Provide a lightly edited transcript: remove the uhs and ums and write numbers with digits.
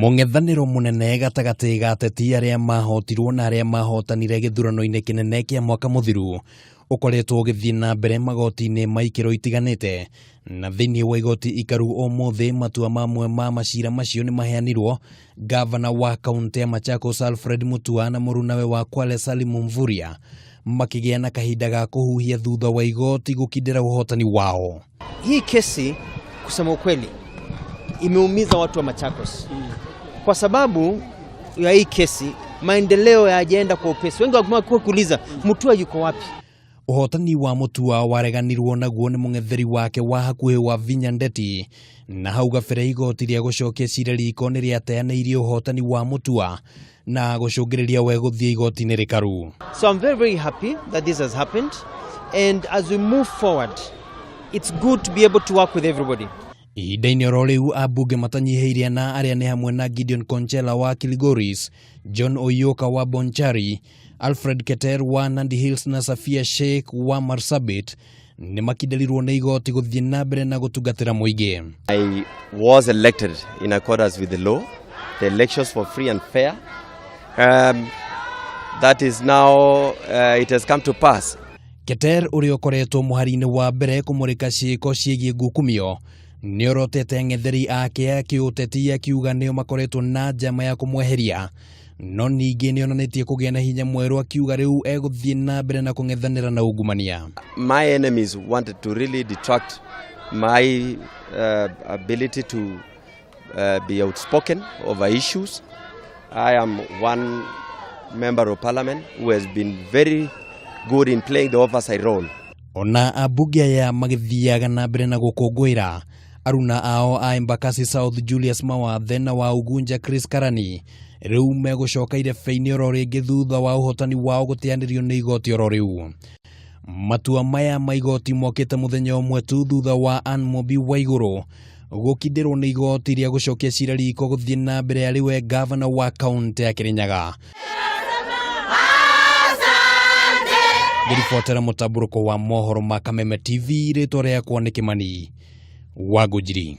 Mũng'ethanĩro mũnene gatagatĩ ga ateti arĩa mahotirwo na arĩa mahotanire gĩthurano-inĩ kĩnene kĩa mwaka mũthiru ũkoretwo ũgĩthiĩ na mbere magoti-inĩ ma ikĩro itiganĩte na thĩinĩ wa igoti ikaru ũmũthĩ matua mamwe ma macira macio nĩ maheanirwo. Gavana wa kaunti ya Machakos Alfred Mutua na mũrunawe wa Kwale Salim Mvurya makĩgĩa na kahinda ga kũhuhia thutha wa igoti gũkindĩra ũhotani wao. Hii kesi kusema ukweli imeumiza watu wa Machakos kwa sababu ya hii kesi maendeleo yajaenda kwa upesi. Wengi wamekuwa kuuliza Mutua yuko wapi? Ũhotani wa Mutua wareganirwo naguo nĩ mũng'etheri wake wa hakuhĩ wa Vinya Ndeti, na hau gabere igoti rĩa gũcokia cira riko nĩ rĩateanĩirie ũhotani wa Mutua na gũcũngĩrĩria we gũthiĩ igoti-inĩ rĩkaru. So I'm very, very happy that this has happened, and as we move forward, it's good to be able to work with everybody. Ihinda-inĩ oro rĩu ambunge matanyihĩire na arĩa nĩ hamwe na Gideon Konchela wa Kilgoris, John Oyoka wa Bonchari, Alfred Keter wa Nandi Hills na Safia Sheikh wa Marsabit nĩ makindĩrirwo nĩ igoti gũthiĩ na mbere na gũtungatĩra mũingĩ. I was elected in accordance with the law. The elections were free and fair. That is now, it has come to pass. Keter ũrĩa ũkoretwo mũhari-inĩ wa mbere kũmũrĩka ciĩko ciĩgiĩ ngukumio nĩ orotete ang'etheri ake a kĩũteti akiuga nĩo makoretwo na njama ya kũmweheria, no ningĩ nĩ onanĩtie kũgĩa na hinya mwerũ akiuga rĩu egũthiĩ na mbere na kũng'ethanĩra na ungumania. My enemies wanted to really detract my ability to be outspoken over issues. I am one member of parliament who has been very good in playing the oversight role. Ona ambunge aya magĩthiaga na mbere na gũkũngũĩra, aruna ao a Embakasi South Julius Mawathe na wa Ugunja Chris Karani rĩu megũcoka irebe-inĩ oro rĩngĩ thutha wa ũhotani wao gũteanĩrio nĩ igoti oro rĩu. Matua maya ma igoti mokĩte mũthenya ũmwe tu thutha wa Anne Mumbi Waigũrũ gũkindĩrwo nĩ igoti rĩa gũcokia cira riko gũthiĩ na mbere arĩ we gavana wa kaunti ya Kirinyaga. Ngĩribotera mũtambũrũko wa mohoro ma Kameme TV, rĩtwa rĩakwa nĩ Kĩmani wa Ngũnjiri.